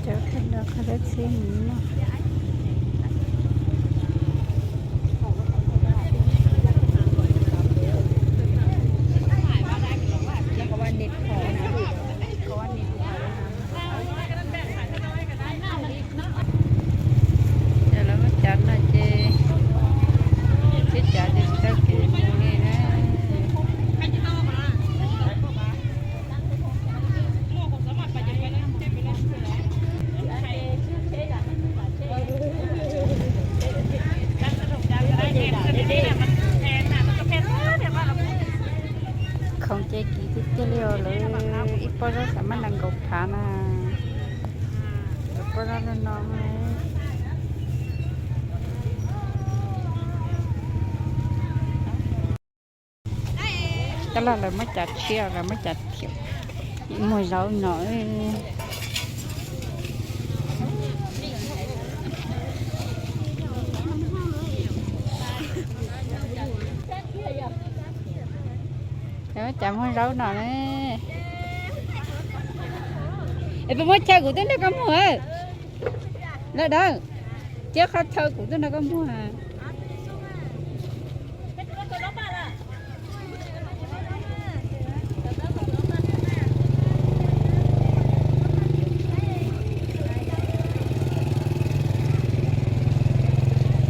Cov khaws nrog khaws dab tsi no. Yog lawv muab cav no ces, tib cav ces tsis tau kev mus li na. Khoom ces kim tiag tiag li os, lawv ib pob zaub xav mas nees nkaum phav na. Lawv pob zaub no no. Tab laj lawv muab cav tshiab, lawv muab cav thiab, muag zaub no. Lawv muab cav muag zaub no ne. Es puas muaj chaw kuv twb nrog koj muag? Lawm dawb, cia qhov chaw kuv twb nrog koj muag.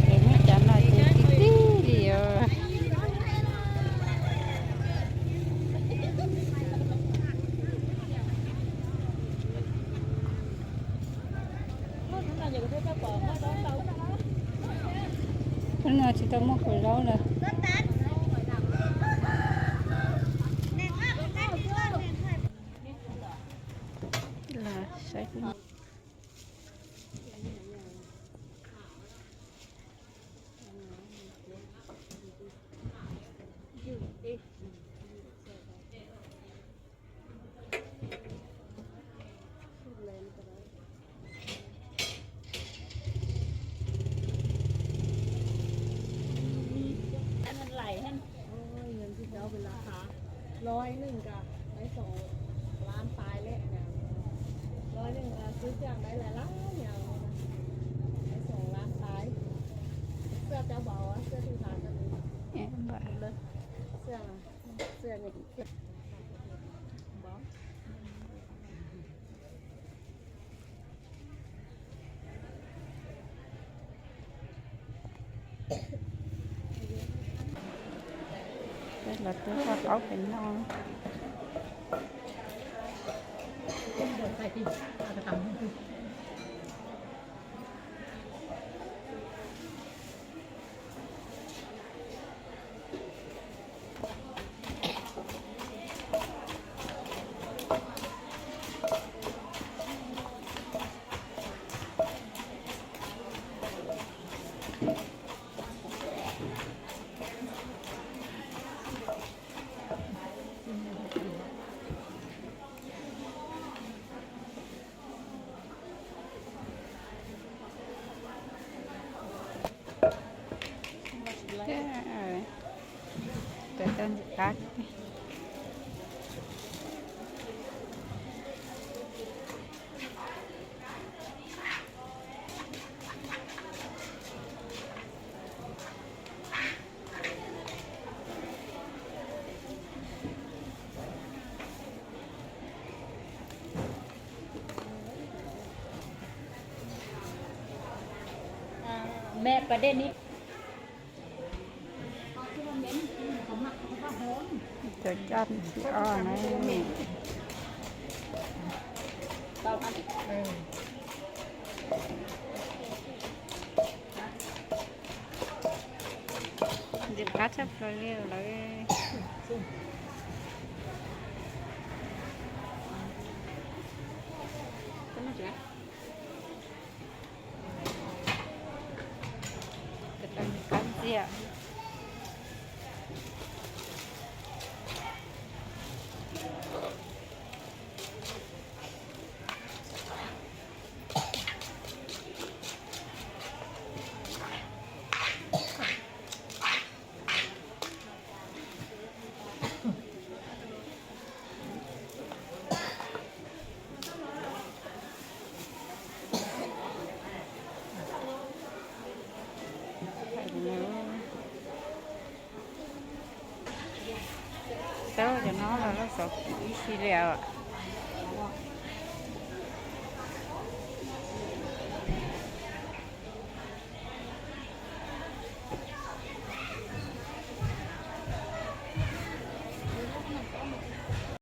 Lawv muab cav no ces tib tib li os. Hnub no tsis tau muaj kua zaub lawm. Los saib. Oi,เงินที่เจ้าเป็นราคาร้อยหนึ่งกับได้สองล้านปลายเลยนะร้อยหนึ่งซื้อเครื่องได้หลายล้านอย่างนะได้สองล้านปลายเสื้อเจ้าเบาอะเสื้อที่ร้านก็มีเลยเสื้อเสื้อเนี่ยเบา Peb los twb tau qaub pem no. Tau ntxim qab. Mẹ, bật đèn đi. Cov coj thib ob na. Ntxim qab tshaj plaws li lawm. Qab ntxiag. Tau cov no los lawv xov ib si li as.